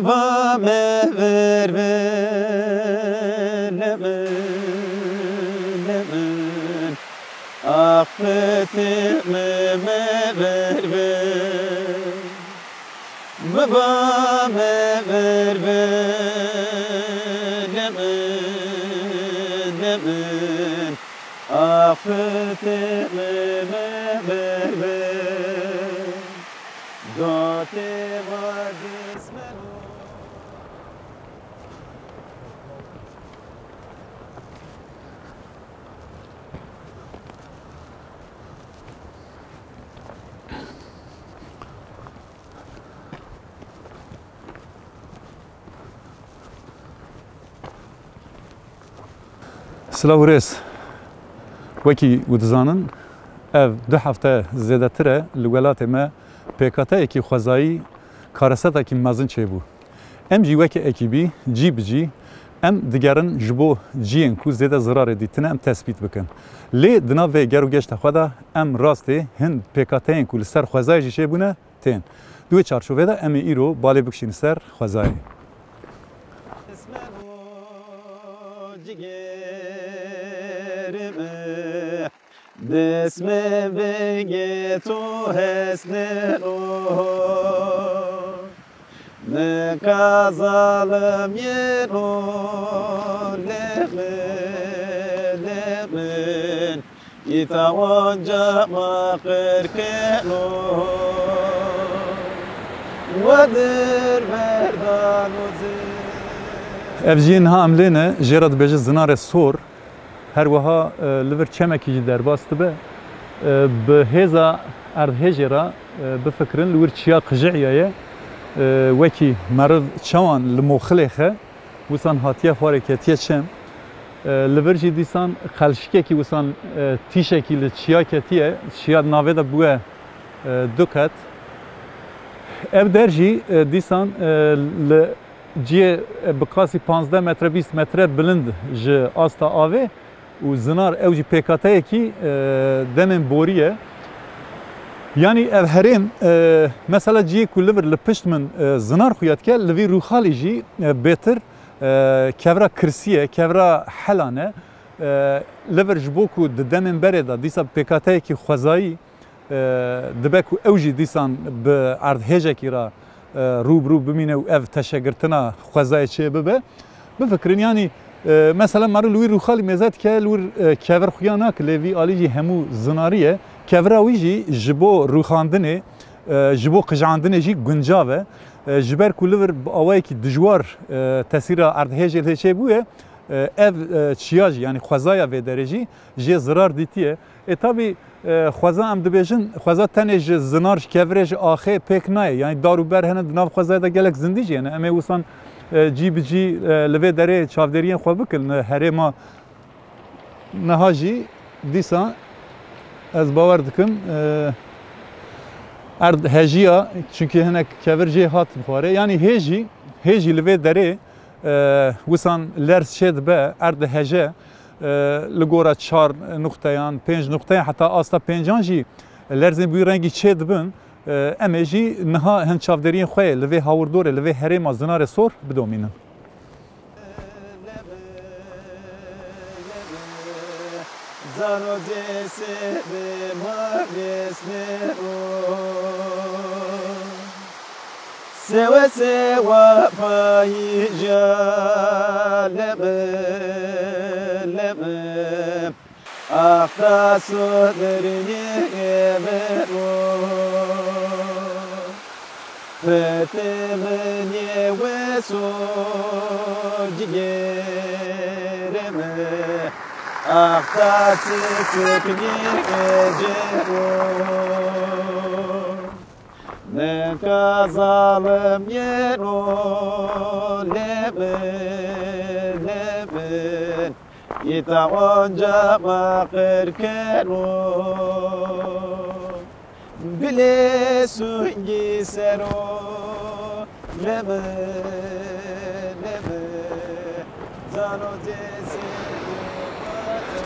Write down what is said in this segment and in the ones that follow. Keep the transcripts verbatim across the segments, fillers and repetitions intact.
Va me ver ver, le min, le min. Ax pitê me, me ver ver. Mi va me ver ver, le min, le min. Ax pitê me, me ver ver. Dotê va dismeno. Silav û rêz. Wekî ku dizanin, ev du hefte zêdetir e li welatê me pêkhateyekî xwezayî karesetekî mezin çêbû. Em jî weke ekîbî cî bi cî em digerin ji bo ciyên ku zêde zirarê dîtine em tespît bikin. Lê di nav vê ger û geşta xwe de em rastê hin pêkhateyên ku li ser xwezayê jî çêbûne tên. Di wê çarçovê de em ê îro balê bikişînin ser xwezayê. Destê min vengê to hesneno. Nika zalim yeno, le min, le min. Îta onca ma qirkeno. Wedir berdano zê. Ev jiyê niha em lê ne, jê re dibêje Zinarê Sor. Her wiha, e, li vir çemekî jî derbas dibe. E, bi hêza erdhêjê re, e, bifikirin, li wir çiya qijîya ye. E, wekî meriv çawan li moxilê xe, wisan hatiye xwarê ketiye çem. E, li vir jî dîsan qelşikekî wisan, e, tîşekî li çiya ketiye, çiya navê de bûye, e, du qet. Ev der jî, e, dîsan, e, li cihê, e, bi qasî panzdeh metre, bîst metre bilind ji asta avê û zinar ew jî pêkateyekî, e, demên borî ye. Yanî ev herêm, e, mesela cihê ku li vir li pişt min, e, zinar xuya dike, li vî rûxalî jî, e, bêtir, e, kevra kirsî ye, kevra helan e. E, li vir ji bo ku di demên berê de dîsa pêkateyekî xwezayî e, dibe ku ew jî dîsan bi erdhêjekî re, e, rû bi rû bimîne û ev teşegirtina xwezayê çê bibe. Bifikirin, yanî, e, mesela meriv li wî rûxalî mêze dike, li wir, e, kevir xuya nake, lê vî alî jî hemû zinarî ye. Kevira wî jî ji bo rûxandinê, e, ji bo qijandinê jî guncav e. E, ji ber ku li vir bi awayekî dijwar, e, tesîra erdhêjê lê çê bûye, e, ev, e, çiya jî, yanî xwezaya vê derê jî jê zirar dîtiye. Ê, tabî, e, xweza em dibêjin, xweza tenê ji zinar, ji kevirê, ji axê pêk nayê. Yanî dar û ber hene, di nav xwezayê de gelek zindî jî hene. Em ê wisan, e, cî bi cî, e, li vê derê çavdêriyên xwe bikin. Li herêma niha jî dîsa ez bawer dikim, e, erd hejiya, çunkî hinek kevir jê hat bi xwarê. Yanî hê jî, hê jî li vê derê, e, wisan lerz çê dibe, erd diheje, e, li gora çar nuqteyan, pênc nuqteyan, heta asta pêncan jî lerzên bi wî rengî çê dibin. E, em ê jî niha hin çavdêriyên xwe yê li vê hawirdorê, li vê herêma Zinarê Sor bidomînin. Zano dê sê bê ma vêsnero. Sewe sewa payîja lebe lebe. Axta sodirî bero. Fetê min yê weso cigêrê min. Axta çiçiknî ecêro. Nika zalim yeno lê min, lê min. Îta onca ma qir keno. Gilê sungî sero lê min, lê min. Zano cêsê.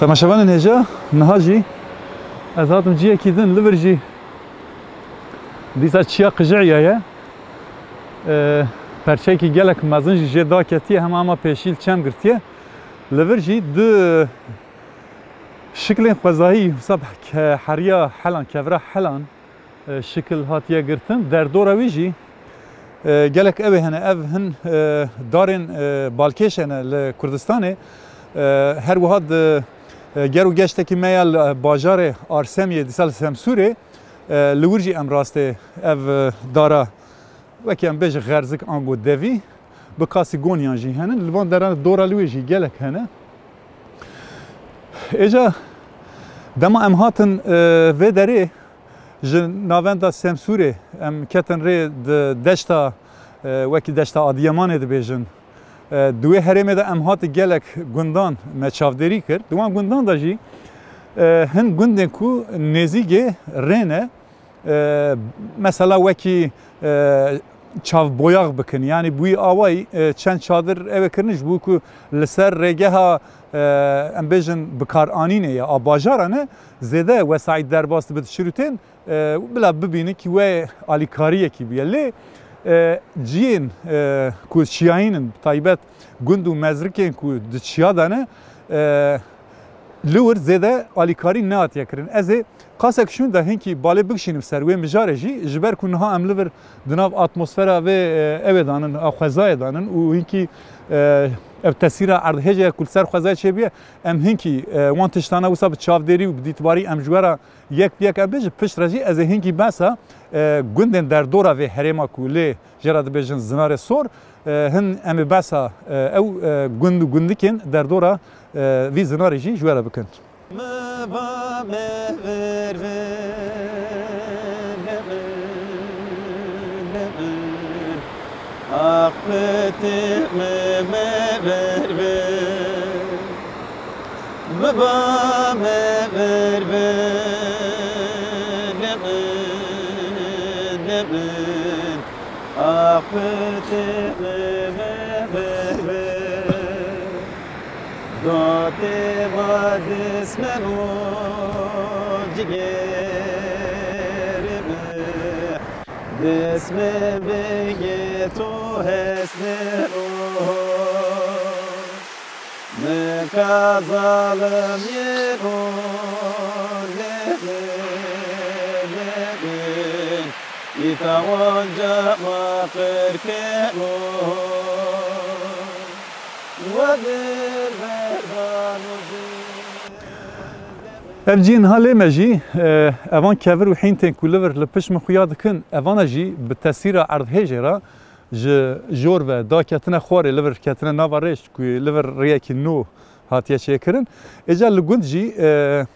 Temaşevanên hêja, niha jî ez hatim ciyekî din, li vir jî dîsa çiya qijîya ye. Ee, Perçeyekî gelek mezin jî jê daketiye, hema hema pêşî li çem girtiye. Li vir jî du şiklên xwezayî, wisa ke-, heriya helan, kevra helan, e, şikil hatiye girtin. Derdora wî jî, e, gelek ew ê hene, ev hin, e, darên, e, balkêş hene li Kurdistanê. E, her wiha di, e, ger û geştekî me ya li bajarê Arsemiyê, dîsa li Semsûrê, e, li wir jî em rastê ev, e, dara, wekî em bêjin xerzik ango devî, bi qasî goniyan jî hene. Li van deran dora li wê jî gelek hene. Êca dema em hatin, e, vê derê, ji navenda Semsûrê em ketin rê di deşta, e, wekî deşta Adiyemanê dibêjin. E, di wê herêmê de em hatin gelek gundan me çavdêrî kir. Di wan gundan de jî, e, hin gundên ku nêzîgê rê ne, e, mesela wekî, e, çavboyax bikin. Yanî bi wî awayî, e, çend çadir ew ê kirin ji bo ku li ser rêgeha, e, em bêjin bikaranînê ya a bajara ne zêde wesayît derbas dibe di çirûtên, e, bila bibînin ki wê alîkariyekî bûye. Lê, e, ciyên, e, ku çiyayîn in, bi taybet gund û mezrikên ku di çiya de ne, e, li wir zêde alîkarî nehatiye kirin. Ez ê qasek şûn de hinkî balê bikişînim ser wê mijarê jî, ji ber ku niha em li vir di nav atmosfera vê, e, ewê danin, a xwezayê danin û hinkî, e, ev tesîra erdhêjê ku li ser xwezayê çêbûye, em hinkî, e, wan tiştana wisa bi çavdêrî û bi dîtbarî em ji we re yek bi yek em bêjin, pişt re jî ez ê hinkî behsa, e, gundên derdora vê herêma ku lê jê re dibêjin Zinarê Sor, e, hin em ê behsa, e, ew, e, gund û gundikên derdora, e, vî zinarê jî ji we re bikin. Miba me vir vir, vir vir, vir vir. Aqbetê me, me vir vir. Miba me vir vir, vir vir, vir vir. Aqbetê me, me vir vir. Datê ma dest me bo cigêrê me. Dest me vengê to hest me bo. Min ka zalim yê bo, lê min, lê min. Îta wanca ma qirkê bo. We dilberdan û dil. Ev cî niha lê me jî, e, evan kevir û hîntên ku li vir li pişt min xuya dikin, evana jî bi tesîra erdhêjê re ji jor ve daketine xwarê, li vir ketine nava rêj ku li vir rêyekî nû hatiye çêkirin. Êca li gund jî, e,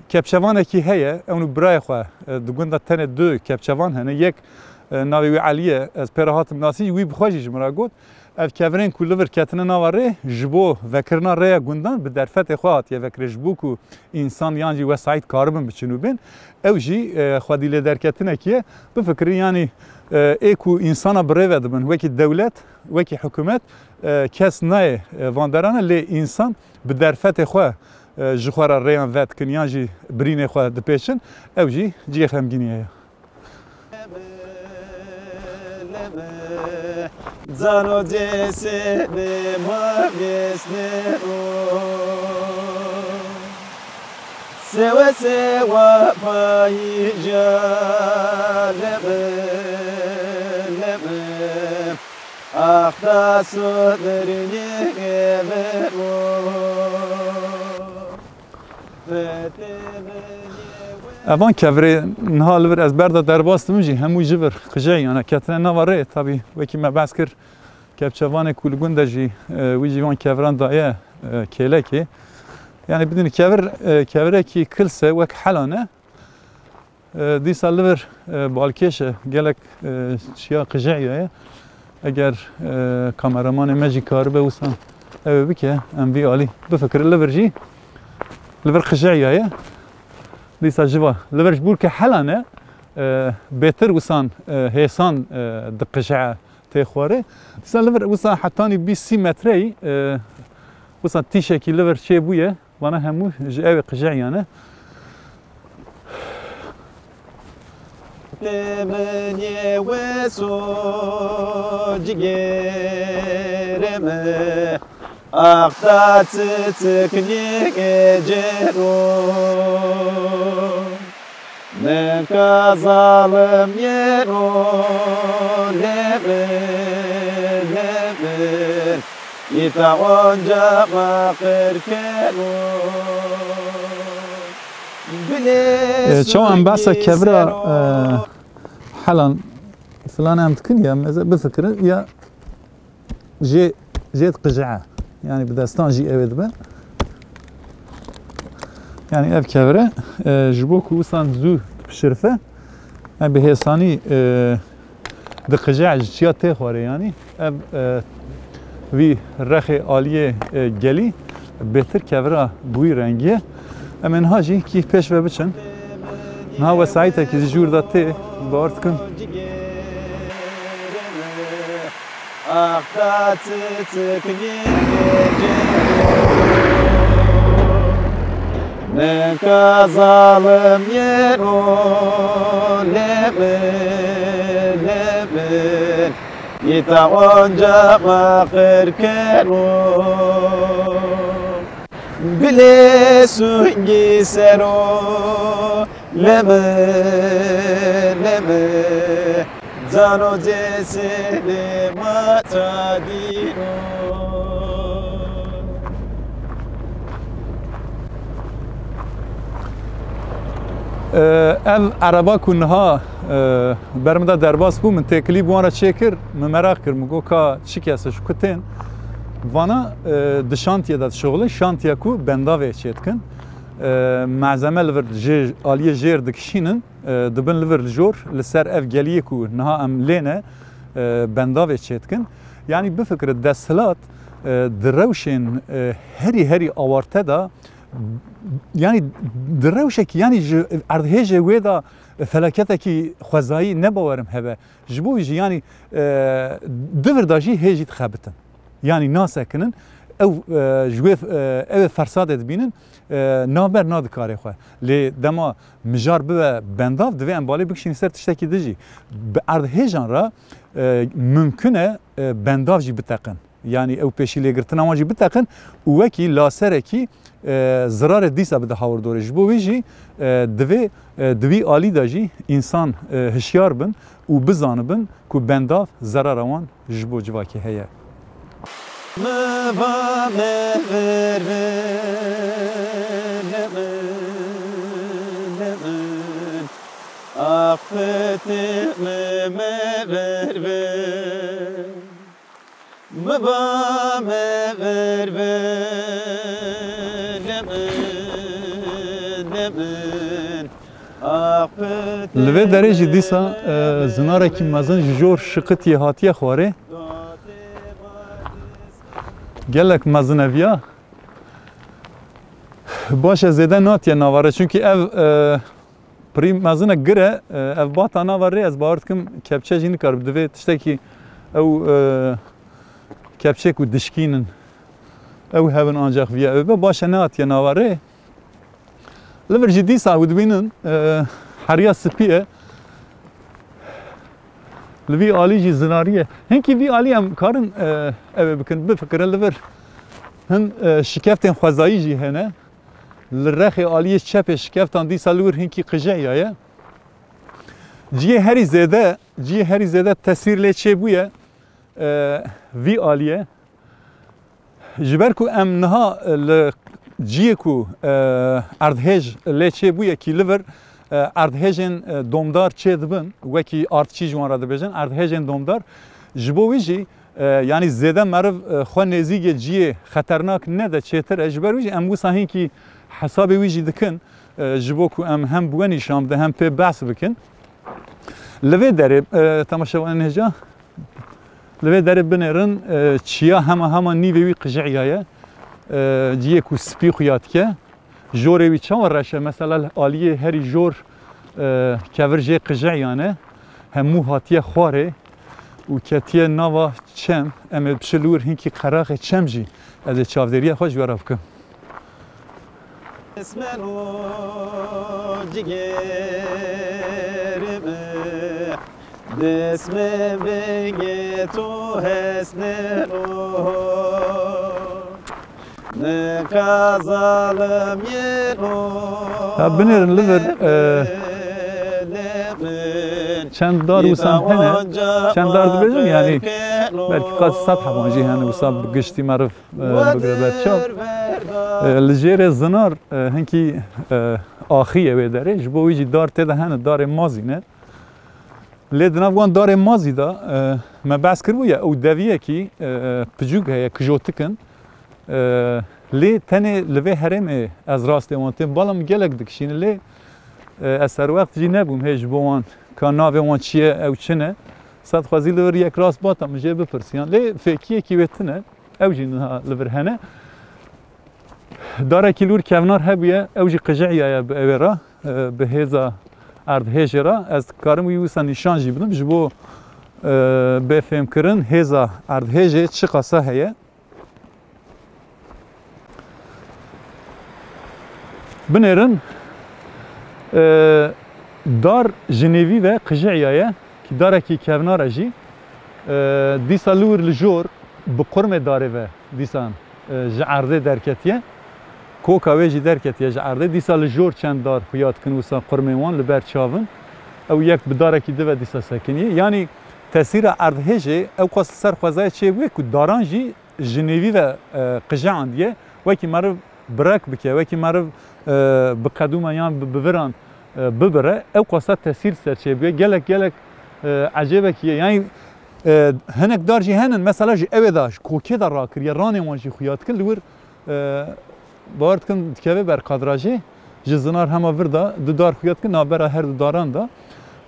kepçevanekî heye, ew û birayê xwe, e, di gund de tenê du kepçevan hene. Yek, e, navê wî Elî ye, ez pê re hatim nasîn, wî bi xwe jî ji min re got, ev kevirên ku li vir ketine nava rê, ji bo vekirina rêya gundan bi derfetê xwe hatiye vekirê, ji bo ku însan yan jî wesayît karibin biçin û bên. Ew jî, e, xwedî lêderketinekî ye. Bifikirin, yanî, e, ê ku însana bi rê ve dibin, wekî dewlet, wekî hikûmet, e, kes nayê, e, van derane, lê însan bi derfetê xwe, e, ji xwe re rêyan vedikin yan jî birînê xwe dipêçin, ew jî cihê xemgîniyê ye. Cano cêsê bê ma vêsne o. Sewe sewa payîja lebe, lebe. Axta sodirî gebe o. Evan kevirê niha li vir ez berda derbas dibim jî hemû ji vir qijeyî, yani ketine nava rê. Tabî wekî me behs kir, kepçevanê ku li gund e jî, e, wî jî van keviran daye, e, kêlekê. Yani bidin kevir, e, kevirekî kilse wek helan e. E, dîsa li vir, e, balkêş e, gelek, e, çiya qijeyî ye. Eger, e, kameramanê me jî karibe wisa ew ê bike, em vî alî bifikirin. Li vir jî, li vir qijeyî ye. Dîsa ji va, li vir ji bo ke helan e, e, bêtir wisan, e, hêsan, e, di qije tê xwarê. Dîsa li vir wisa hetanî bîst sî metreyî, e, wisa tîşekî li vir çêbûye. Vana hemû ji ew ê qijeyî ne. Tê min yê wes û cigêrê min, ax ta çiçiknê gêcêro. Min ka zalim yêro, lê min, lê min, îta onca ma qir kero. Bilê E, çawa em behsa sungî kevira, sero, e, helan filan em dikin ya, meze bifikirin ya jê, jê diqije. Yani bi destan jî ew ê dibe. Yani ev kevire, e, ji bo ku wisan zû pişirfe, yani bi hêsanî, e, diqije, ji çiya tê xwarê yani. Ev, e, vî rexê aliyê, e, gelî bêtir kevira bi wî rengî ye. Em ê niha jî kî pêş ve biçin. Niha wesayîtekî ji jûr de tê, bawer dikim. Min ka zalim yêro, lê min, lê min, îta onca ma qir kero. Bilê sungî sero, lê min, lê min, cano cêsê lê ma çadîno. Ev ereba ku niha, e, ber min de derbas bû, min têkilî bi wan re çêkir, min meraq kir, min got, ka çi kes e, ji ku tên? Vana, e, di şantiyê de dişuxulin, şantiya ku bendavê çêdikin. E, malzeme li vir jê, aliyê jêr dikişînin, e, dibin li vir li jor, li ser ev geliyê ku niha em lê ne, e, bendavê çêdikin. Yanî bifikire, desthilat, e, di rewşên, e, herî herî awarte de, yanî di rewşekî, yanî ji erdhêjê wê de felaketekî xwezayî ne bawerim hebe. Ji bo wî jî, yanî, e, di vir de jî hê jî dixebitin. Yanî nasekinin, ew, e, ji wê, e, ew ê fersadê dibînin, e, navber nadikare xwe. Lê dema mijar bibe bendav, divê em balê bikişînin ser tiştekî din jî. Bi erdhêjan re, e, mimkun e, e, bendav jî biteqin. Yanî ew pêşîlêgirtina wan jî biteqin û wekî laserekî, e, zirarê dîsa bide hawirdorê. Ji bo wî jî, e, divê, e, di vî alî de jî însan, e, hişyar bin û bizanibin ku bendav zerara wan ji bo civakê heye. Mi va me ver ve, le min, le min. Ax fetê me, me ver ve. Mi va me ver ve, le min, le min. Ax fetê Li vê derê jî dîsa, e, zinarekî mezin ji jor şiqitiyê hatiye xwarê. Gelek mezin e viya. Baş e, zêde natiye navare, çunkî ev, e, pirî mezin e, gir e, e, ev bata nava rê, ez bawer dikim kepçe jî nikaribe. Divê tiştekî ew, e, kepçê ku dişkînin, ew hebin, ancax viya ew be. Baş e, nehatiye nava rê. Li vir jî dîsa hû dibînin, e, heriya spî ye. Li vî alî jî zinarî ye. Hinkî vî alî em karin, e, ew ê bikin, bifikirin li vir. Hin, e, şikeftên xwezayî jî hene. Li rexê aliyê çepê şikeftan dîsa li wir hinkî qijehiya ye. Cihê herî zêde, cihê herî zêde tesîr lê çêbûye, e, vî aliyê. Ji ber ku em niha, e, li cihê ku, e, erdhêj lê çêbûye kî li vir, e, erdhêjên, e, domdar çêdibin, wekî artçî ji wan re dibêjin, erdhêjên domdar, ji bo wî jî, e, yanî zêde meriv, e, xwe nêzîkê cihê xeternak nede çêtir e. Ji ber wî jî em wisa hinkî hesabê wî jî dikin, e, ji bo ku em hem bi we nîşan bidin, hem pê behs bikin. Li vê derê, e, temaşevanên hêja, li vê derê binêrin, e, çiya hema hema nîvê wî qijehiya ye. E, cihê ku spî xuya dike. Jorê wî çawa reş e? Mesela aliyê herî jor, e, kevir jê qijehiyane. Hemû hatiye xwarê û ketiye nava çem. Em ê biçin li wir hinkî qeraxê çem jî ez ê çavdêriya xwe ji we re bikim. Esmer û cigêrê min. Destmê bingê tu hesnê o. Nika zalim yên o. Ha, binêrin li vir, e, çend dar wisa hene, çend dar dibêjim, yani, belkî qas sed heban jî hene wisa bi giştî meriv, e, bigire ber çav. E, li jêrê zinar, e, hinkî, e, axî ye wê derê, ji bo wî jî dar tê de hene, darê mazî ne. Lê di nav wan darê mazî de, e, me behs kiribû ye, ew deviyekî, e, picûk heye, kijotik in. E, lê tenê li vê herêmê ez rastê wan têm, bala min gelek dikişîne, lê, e, ez serwext jî nebûm hê ji bo wan ka navê wan çi ye, ew çi ne. Sed xwezî li vir yek rast bata min jê bipirsiyan. Lê fêkiyekî wê tune, ew jî niha li vir hene. Darekî li wir kevnar hebûye, ew jî qijîyaye bi ewê re, e, bi hêza erdhêjê re. Ez dikarim wî wisa nîşan jî bidim, ji bo, e, bê fêmkirin hêza erdhêjê çiqasa heye. Binêrin, e, dar ji nêvî ve qijîyaye, kî darekî kevnar e jî. E, dîsa li wir li jor bi qurmê darê ve dîsan, e, ji erdê derketiye. Koka wê jî derketiye ji erdê. Dîsa li jor çend dar xuya dikin wisa qurmên wan li ber çav in. Ew yek bi darekî di ve dîsa sekiniye. Yanî tesîra erdhêjê ew qas li ser xwezayê çêbûye ku daran jî ji nêvî ve, e, qijeandiye. Wekî meriv birek bike, wekî meriv, e, bi qedûma yan bi, bi viran, e, bibire, ew qasa tesîr ser çêbûye. Gelek, gelek, e, ecêbekî ye. Yanî, e, hinek dar jî henin, mesela ji ewê de, ji kokê de rakiriye, ranê wan jî xuya dikin, li wir, e, bawer dikim dikeve ber kadrajê, ji zinar hema vir de du dar xuya dikin, navbera her du daran de.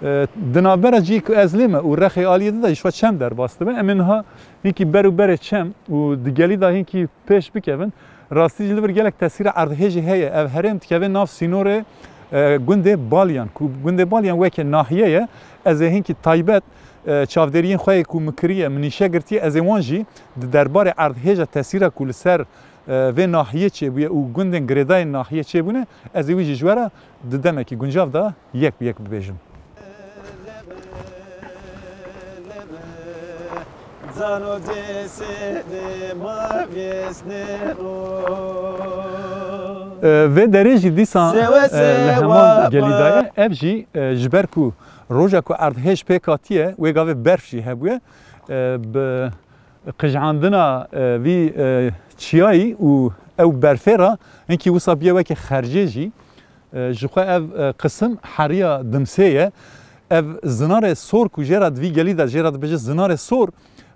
E, di navbera cî ku ez lê me û rexê aliyê de, de ji xwe çem derbas dibe. Em ê niha hinkî ber û berê çem û di gelî de hinkî pêş bikevin. Rastî jî li vir gelek tesîra erdhêjê heye. Ev herêm dikeve nav sînorê, e, gundê Balyan, ku gundê Balyan weke nahiye ye. Ez ê hinkî taybet, e, çavdêriyên xwe yê ku min kiriye, min nîşe girtiye, ez ê wan jî di derbarê erdhêja tesîra ku li ser, e, vê nahiyê çêbûye û gundên girêdayên nahiyê çêbûne, ez ê wî jî ji we re di demekî guncav de yek bi yek bibêjim. Zano cê sêdê ma vêsnê ro. E, vê derê jî dîsa, e, li heman gelî de ye. Ev jî, e, ji ber ku roja ku erdhêj pêk hatiye, wê gavê berf jî hebûye. E, bi qijandina, e, vî, e, çiyayî û ew berfê re hinkî wisa bûye weke xercê jî. E, ji xwe ev, e, qisim heriya Dimsê ye. Ev zinarê sor ku jê re di vî gelî de jê re dibêje zinarê sor,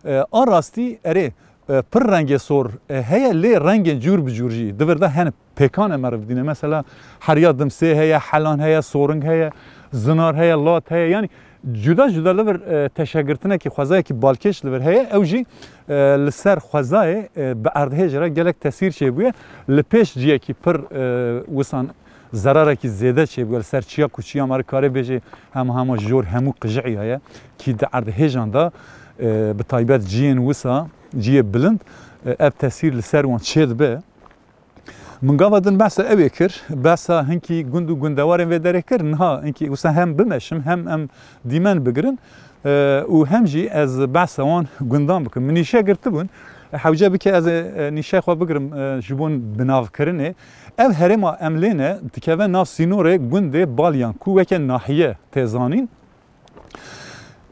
e, a rastî erê, e, pir rengê sor, e, heye, lê rengên cûr bi cûr jî di vir de hene pêkan e meriv dîne. Mesela heriya Dimsê heye, helan heye, soring heye, zinar heye, lat heye. Yanî cuda cuda li vir, e, teşegirtinekî, xwezayekî balkêş li vir heye. Ew jî, e, li ser xwezayê, e, bi erdhêjê re gelek tesîr çêbûye. Li pêş ciyekî pir, e, wisan zerarekî zêde çêbûye li ser çiya ku çiya me re karê bêjê hema hema jor hemû qijîyaye. Kî di erdhêjan de, e, bi taybet ciyên wisa, ciyê bilind, e, ev tesîr li ser wan çêdibe. Min gava din behsa ew ê kir, behsa hinkî gund û gundewarên vê derê kir, niha hinkî wisa hem bimeşim, hem em dîmen bigirin, e, û hem jî ez behsa wan gundan bikim. Min nîşe girtibûn, hewce bike ez ê, e, nîşe xwe bigirim, e, ji bo binavkirinê. Ev herêma em lê ne, dikeve nav sînorê gundê Balyan, ku weke nahiye tê zanîn.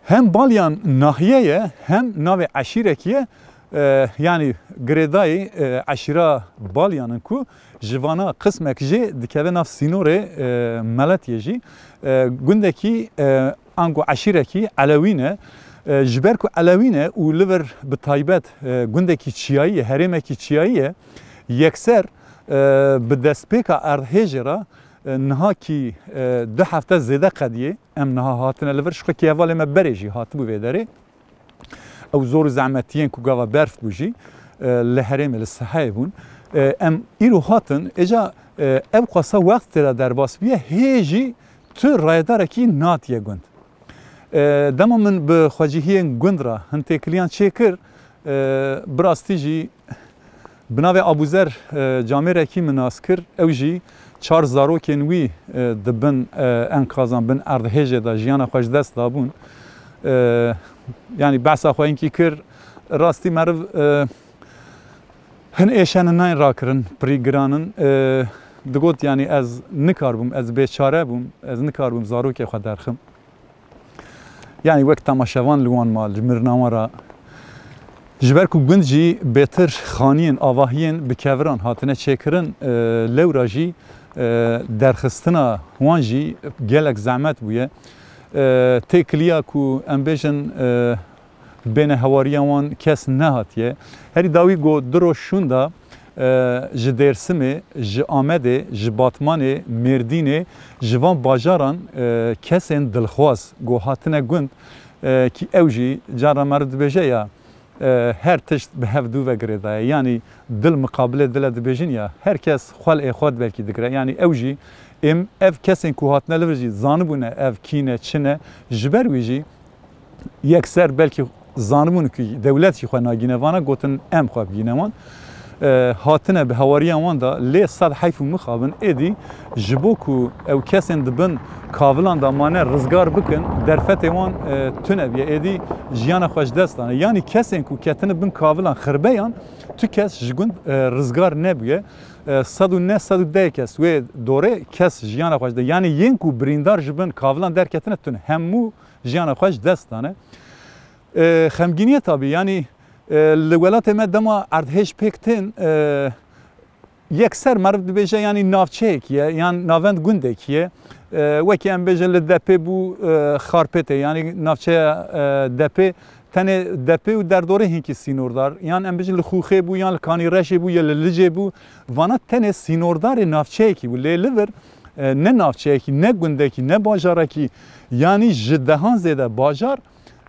Hem Balyan nahiye ye, hem navê eşîrekî ye. E, yanî girêdayî, e, eşîra Balyan in ku ji vana qismek jê dikeve nav sînorê, e, Meletiyê jî. E, gundekî, e, ango eşîrekî Elewî ne. E, ji ber ku Elewî ne û li vir bi taybet, e, gundekî çiyayî ye, herêmekî çiyayî ye, yekser, e, bi destpêka erdhêjê re, e, niha kî, e, du hefte zêde qediyê, em niha hatine li vir, ji xwe kî hevalê me berê jî hatibû vê derê. Ew zor û zehmetiyên ku gava berf bû jî, e, li herêmê li Sihayê bûn. E, em îro hatin, êca, e, ev qasa wext tê de derbas bûye, hê jî tu rayedarekî natiye gund. E, dema min bi xwecihiyên gund re hin têkiliyan çêkir, e, bi rastî jî bi navê Abûzer, e, camêrekî min nas kir. Ew jî çar zarokên wî, e, di bin, e, enkazan, bin erdhêjê de jiyana xwe ji dest dabûn. E, yanî behsa xwe hinkî kir, rastî meriv, e, hin êşenin nayên rakirin, pirî giran in. E, digot, yanî ez nikarbûm, ez bêçare bûm, ez nikarbûm zarokê xwe derxim. Yanî wek temaşevan li wan mal, ji mirina wan re. Ji ber ku gund jî bêtir xaniyên, avahiyên bi keviran hatine çêkirin, e, lewra jî, e, derxistina wan jî gelek zehmet bûye. E, têkiliya ku em bêjin, e, bêne hewariya wan kes nehatiye. Herî dawî got du roj şûnda, e, ji Dêrsimê, ji Amedê, ji Batmanê, Mêrdînê, ji van bajaran, e, kesên dilxwaz got hatine gund, e, kî ew jî cara meriv dibêje ya, e, her tişt bi hev dû ve girêdaye. Yanî dil miqabilê dile dibêjin ya, her kes xwe li êxwet belkî digire. Yanî ew jî êm ev kesên ku hatine li vir jî zanibûne ev kî ne, çi ne, ji ber wî jî yekser belkî zanibûn ku dewlet jî xwe nagîne vana, gotin em xwe bigîne wan. E, hatine bi hewariya wan de, lê sed heyf û mixabin êdî ji bo ku ew kesên di bin kavilan de mane rizgar bikin, derfetê wan, e, tune bûye. Êdî jiyana xwe ji dest dane. Yanî kesên ku ketine bin kavilan xirbeyan, tu kes ji gund, e, rizgar nebûye. E, sed û neh, sed û deh kes wê dorê kes jiyana xwe ji de-, yanî yên ku birîndar ji bin kavilan derketine tune. Hemû jiyana xwe ji dest dane. E, xemgîniye tabî, yanî, e, li welatê me dema erdhêj pêk tên, e, yekser meriv dibêje, yanî navçeyekî ye, yan navend gundekî ye. E, wekî em bêjin li Depê bû, e, Xarpêtê, yanî navçeya, e, Depê, tenê Depê û derdorê hinkî sînordar, yan em bêjin li Xûxê bû, yan li Kanîreşê bû, ya li Licê bû, vana tenê sînordarê navçeyekî bû. Lê li vir, e, ne navçeyekî, ne gundekî, ne bajarekî, yanî ji dehan zêde bajar,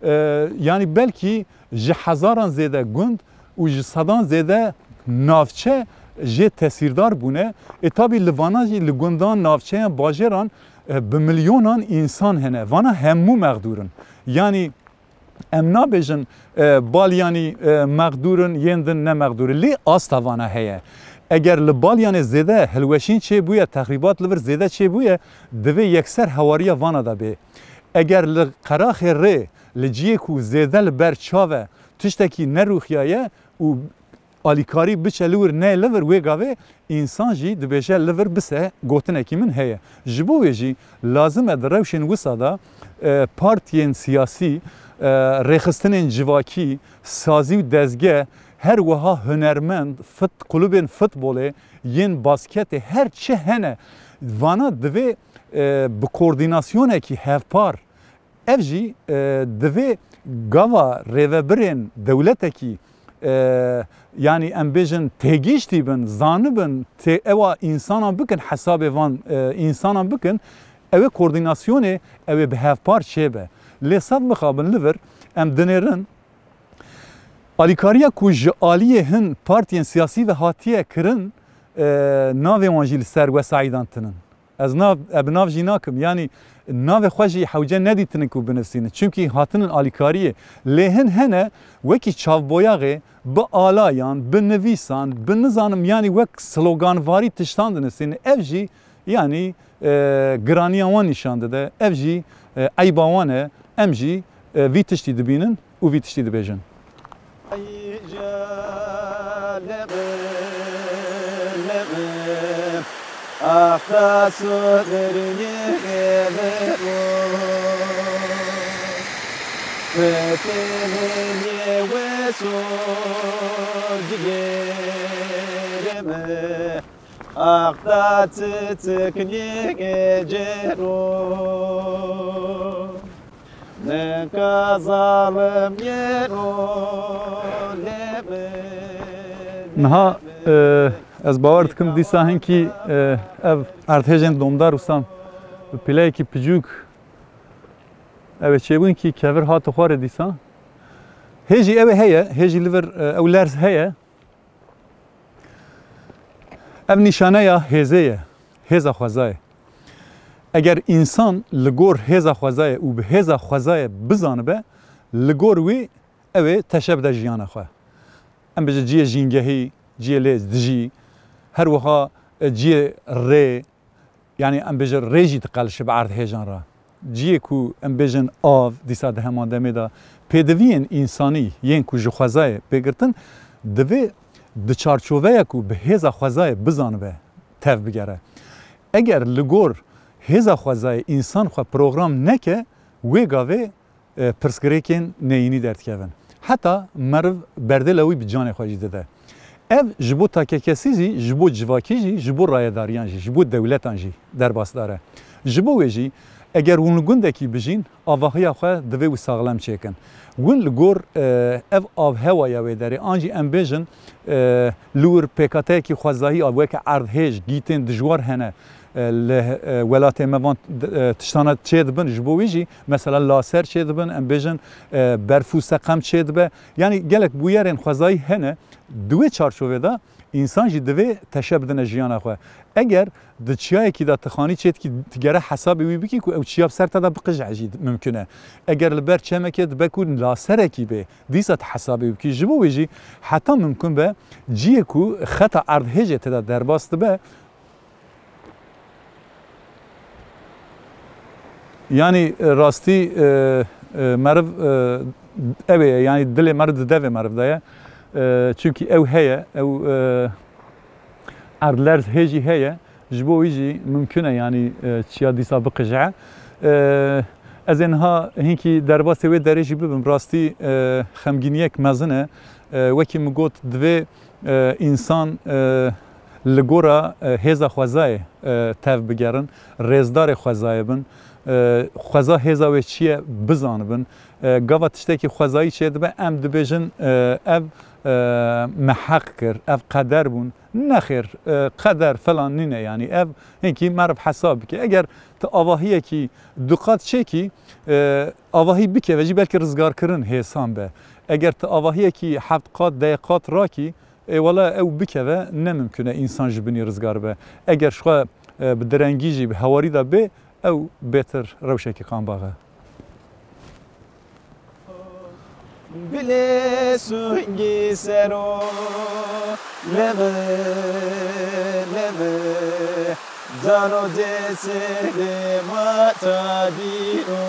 e, yanî belkî ji hezaran zêde gund û ji sedan zêde navçe jê tesîrdar bûne. Ê tabî li vana jî, li gundan, navçeyan, bajêran, e, bi milyonan însan hene. Vana hemû mexdûr in. Yanî em nabêjin, e, bal yanî, e, mexdûr in, yên din ne mexdûr in. Lê asta vana heye. Eger li bal yanê zêde hilweşîn çêbûye, texrîbat li vir zêde çêbûye, divê yekser hewariya vana de bê. Eger li qeraxê rê, li ciyê ku zêde li ber çav e, tiştekî nerûxiyaye û alîkarî biçe li wir, neyê li vir, wê gavê însan jî dibêje li vir bise, gotinekî min heye. Ji bo wê jî lazim e di rewşên wisa de, e, partiyên siyasî, e, rêxistinên civakî, sazî û dezgeh, her wiha hunermend, fit-, kulubên futbolê, yên basketê, her çi hene, vana divê, e, bi koordînasyonekî hevpar, ev jî, e, divê gava rêvebirên dewletekî, e, yanî em bêjin têgîştî bin, zanibin, tê ewa însanan bikin, hesabê van, e, însanan bikin, ew ê koordînasyonê, ew ê bi hevpar çêbe. Lê sed mixabin li vir em dinêrin, alîkariya ku ji aliyê hin partiyên siyasî ve hatiye kirin, e, navê wan jî li ser wesayîdan tinin. Ez nav, e, bi nav jî nakim. Yanî navê xwe jî hewce nedîtinin ku binivîsînin. Çimkî hatinin alîkariyê. Lê hin hene wekî çavboyaxê bi alayan, bi nivîsan, bi nizanim, yanî wek sloganvarî tiştan dinivîsînin. Ev jî yanî, e, giraniya wan nîşan dide. Ev jî, e, eyba wan e. Em jî, e, vî tiştî dibînin û vî tiştî dibêjin. Axta çiçiknî gecero, nika zalim yero lebe. Niha, e, ez bawer dikim dîsa hinkî, e, ev erdhêjên domdar wisa bi pîleyekî piçûk ew ê çêbûn kî kevir hate xwarê dîsa. Hê jî ew ê heye, hê jî li vir, e, ew lerz heye. Ev nîşaneya hêzê ye, hêza xwezayê. Eger însan li gor hêza xwezayê û bi hêza xwezayê bizanibe, li gor wî ew ê teşe bide jiyana xwe. Em bêje cihê jîngehî, cihê lê dijî, her wiha, e, cihê rê, yanî em bêje rê jî diqelişibe erdhêjan re. ciyê ku em bêjin av, dîsa di heman demê de pêdiviyên însanî yên ku ji xwezayê pê girtin, divê di çarçoveya ku bi hêza xwezayê bizanibe tev bigere. Eger li gor hêza xwezayê însan xwe program neke, wê gavê e, pirsgirêkên neyînî derdikevin. Heta meriv berdêla wî bi canê xwe jî dide. Ev ji bo takekesî jî, ji bo civakî jî, ji bo rayedariyan jî, ji bo dewletan jî derbasdar e. Ji bo wê jî, eger hûn li gundekî bijîn, avahiya xwe divê wî saxlem çêkin. Hûn li gor, e, ev avhewaya wê derê, an jî em bêjin, e, li wir pêkateyekî xwezayî a weke erdhêj, gîtên dijwar hene, e, li, e, welatê me van, e, tiştana çêdibin, ji bo wî jî mesela laser çêdibin, em bêjin, e, berf û seqem çêdibe. Yanî gelek bûyerên xwezayî hene. Di wê çarçovê de însan jî divê teşe bidine jiyana xwe. Eger di çiyayekî de tu xanî çêdikî, tu gere hesabê wî bikî ku ew çiya bi ser te de biqije jî mimkun e. Eger li ber çemekê dibe ku laserekî bê, dîsa tu hesabê wî bikî. Ji bo wê jî heta mimkun be ciyê ku xeta erdhêjê tê de derbas dibe, Yanî, e, rastî, e, e, meriv, e, ew ê ye, yanî dilê meriv di devê meriv de ye. E, çimkî ew heye, ew, e, erdlerz hê jî heye, ji bo wî jî mimkun e, yanî, e, çiya dîsa biqije. E, ez ê niha hinkî derbasê wê derê jî bibim. Rastî, e, xemgîniyek mezin e. E, wekî min got, divê, e, însan, e, li gora, e, hêza xwezayê, e, tev bigerin, rêzdarê xwezayê bin, e, xweza hêza wê çi ye bizanibin. E, gava tiştekî xwezayî çêdibe, em dibêjin, e, ev, e, me heq kir, ev qeder bûn. Nexêr, e, qeder falan nîne, yanî ev hinkî meriv hesab bike. Eger tu avahiyekî du qat çêkî, e, avahî bikeve jî belkî rizgarkirin hêsan be. Eger tu avahiyekî heft qat, deh qat rakî, ê wele ew bikeve, ne mimkun e însan ji binî rizgar be. Eger ji xwe, e, bi direngî jî bi hewarî de bê, ew bêtir rewşekî qambax e. Bilê sungî sero leve leve, cano cê sêdê ma ta dîno.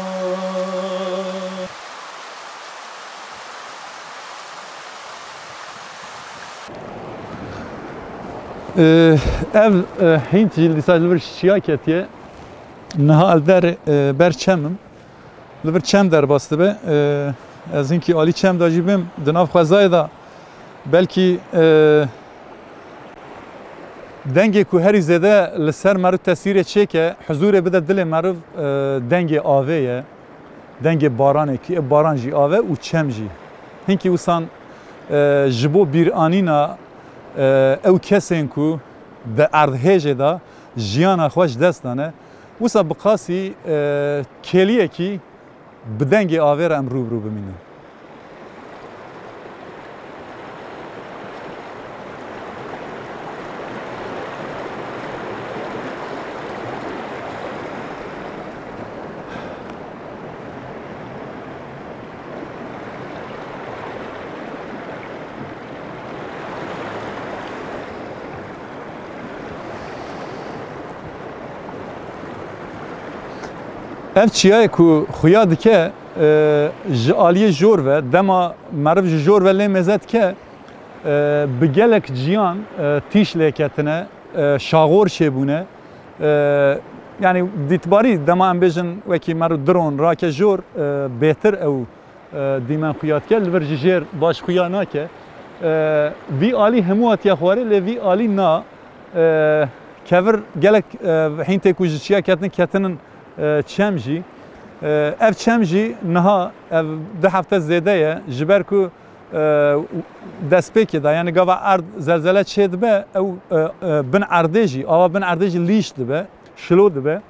Ev, e, hînt jî dîsa li vir çiya ketiye. Niha li der, e, ber çem im. Li vir çem derbas dibe. E, ez hinkî alî çem de jî bêm, di nav xwezayê de belkî, e, dengê ku herî zêde li ser meriv tesîrê çêke, huzûrê bide dilê meriv, e, dengê avê ye. Dengê baranê ku, e, baran jî av e û çem jî. Hinkî wisan, e, ji bo bîranîna, e, ew kesên ku di erdhêjê de jiyana xwe ji dest dane, wisa bi qasî, e, kêliyekî bi dengê avê re em rû bi rû bimînin. Ev çiyayê ku xuya dike, e, ji aliyê jor ve, dema meriv ji jor ve lê mêze dike, e, bi gelek ciyan, e, tîş lêketine, e, şaxor çêbûne. E, yanî dîtbarî dema em bêjin wekî meriv dron rake jor, e, bêtir ew, e, dîmen xuya dike, li vir ji jêr baş xuya nake. E, vî alî hemû hatiye xwarê, lê vî alî na. E, kevir gelek, e, hîntê ku ji çiya ketin, ketinin, e, çem jî. E, ev çem jî niha ev du hefte zêde ye, ji ber ku, e, destpêkê de, yanî gava erd zelzele çêdibe, ew, e, e, bin erdê jî, ava bin erdê jî lîş dibe, şilo dibe.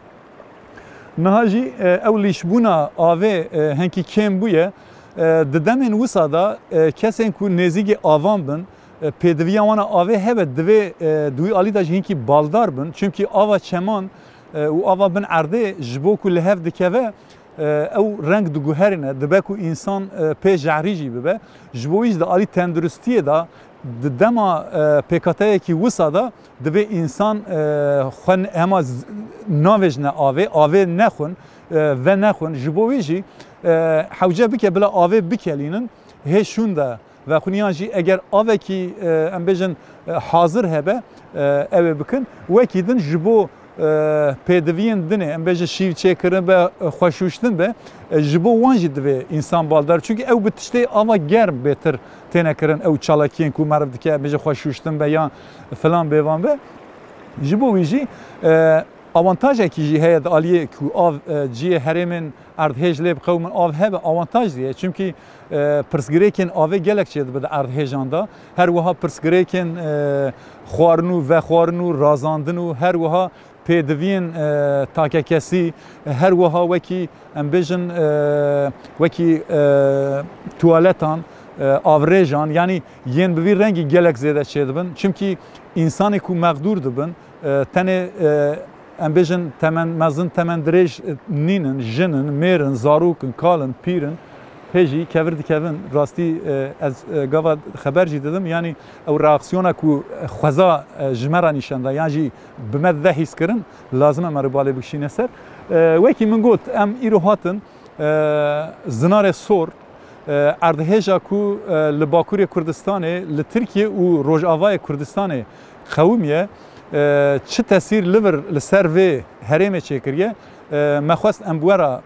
Niha jî, e, ew lîşbûna avê, e, hinkî kêm bûye. E, di demên wisa de, e, kesên ku nêzîkê avan bin, e, pêdiviya wan a avê hebe, divê, e, di wî alî de jî hinkî baldar bin. Çimkî ava çeman, e, û ava bin erdê ji bo ku li hev dikeve, e, ew reng diguherîne, dibe ku însan, e, pê jehrî jî bibe. Ji bo wî jî di alî tenduristiyê de, di dema, e, pêkateyekî wisa de divê însan, e, xwe n-, hema z-, navêjne avê, avê nexwin. e, venexwin. Ji bo wî jî, e, hewce bike bila avê bikelînin, hê şûn de vexwin, yan jî eger avekî, e, em bêjin, e, hazir hebe, e, ew ê bikin. Wekî din ji bo, e, pêdiviyên dinê, em bêjin şîv çêkirin be, e, xweşûştin be, e, ji bo wan jî divê însan baldar. Çimkî ew bi tiştê ava germ bêtir têne kirin, ew çalakiyên ku meriv dike, em bêjin xweşûştin be yan filan bêvan be. Ji bo wî jî, e, awantajekî jî heye di aliyê ku av, e, cihê herêmên erdhêj lê biqewimin, av hebe, awantaj jî heye. Çimkî, e, pirsgirêkên avê gelek çêdibe di erdhêjan de. Her wiha pirsgirêkên, e, xwarin û vexwarin û razandin û her wiha pêdiviyên, e, takekesî, her wiha wekî, em bêjin, e, wekî, e, tuwaletan, e, avrêjan, yanî yên bi vî rengî gelek zêde çêdibin. Çimkî însanê ku mexdûr dibin, e, tenê, e, em bêjin temen mezin, temen dirêj, e, nînin, jin in, mêr in, zarok in, kal in, pîr in, hê jî kevir dikevin. Rastî, e, ez, e, gava xeber jî didim, yanî ew reaksiyona ku xweza, e, ji me re nîşan da, yan jî bi me dide hîskirin, lazim e meriv balê bikişîne ser. E, wekî min got, em îro hatin, e, Zinarê Sor, e, erdhêja ku, e, li Bakurê Kurdistanê, li Tirkiye û Rojavayê Kurdistanê qewimiye, e, çi tesîr li vir li ser vê herêmê çêkiriye, e, me xwest em bi we re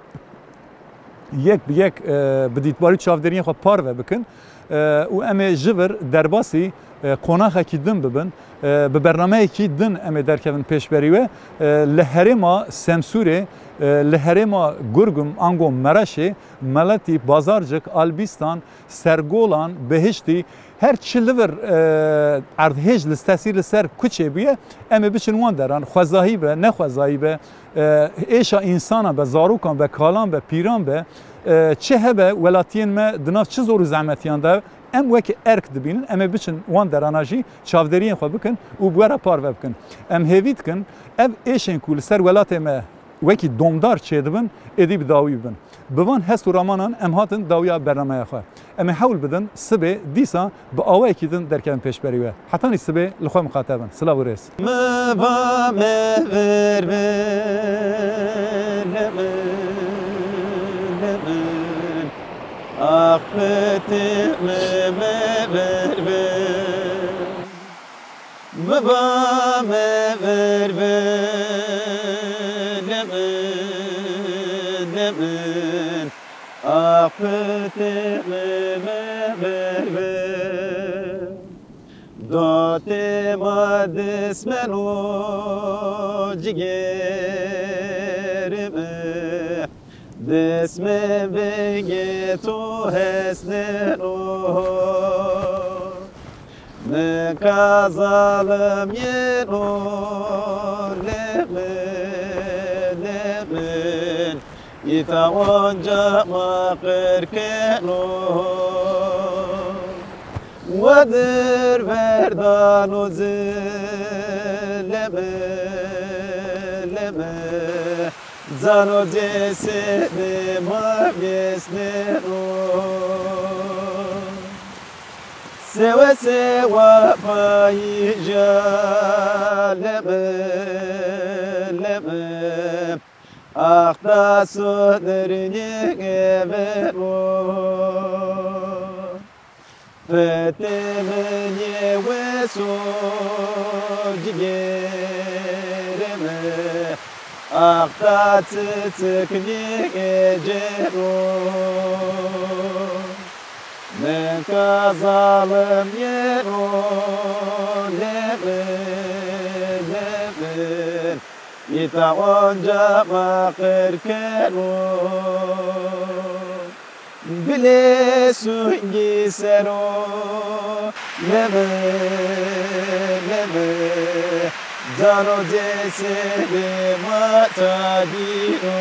yek bi yek, e, bi dîtbarî çavdêriyên xwe parve bikin, e, û em ê ji vir derbasî, e, qonaxekî din bibin, e, bi bernameyekî din em ê derkevin pêşberî we. E, li herêma Semsûrê, e, li herêma Gurgum ango Mereşê, Meletî, Bazarcik, Albîstan, Sergolan, Bihiştî, her çi li vir, e, erdhêj li tesîr li ser kuçê bûye, em ê biçin wan deran, xwezahî be, nexwezahî be, e, êşa însanan be, zarokan be, kalan be, pîran be, e, çi hebe, welatiyên me di nav çi zor û zehmetiyan de, em weke erk dibînin, em ê biçin wan derana jî çavdêriyên xwe bikin û bi we re parve bikin. Em hêvî dikin, ev êşên ku li ser welatê me wekî domdar çêdibin, êdî bi dawî bibin. Bi van hest û ramanan em hatin dawiya bernameya xwe. Em ê hewl bidin sibê dîsa bi awayekî din derkevin pêşberî we. Hetanî sibê li xwe miqate bin. Silav û rêz. Miva me vir vir li min, li min. Axpetê me me vir vir. Miva me vir vir, li min, li min. Axpetê me me vir vir. Dotê ma dismeno cigêrê me. Dismê vengê to hesneno. Min ka zalim yeno, lê min, lê min, îta onca ma qir keno. Wedir verdano zilimi, limi, zano cesedi ma vêsneno. Sewe sewa payîja limi, limi, axta sodirî evero. Fetê min yê weso cigêrê min, axta çiçik nî ecero. Min ka zalim yeno, lê min, lê min, îta onca ma qir keno. Bilê sungî sero, lê min, lê min, zano cesedi ma tadîno.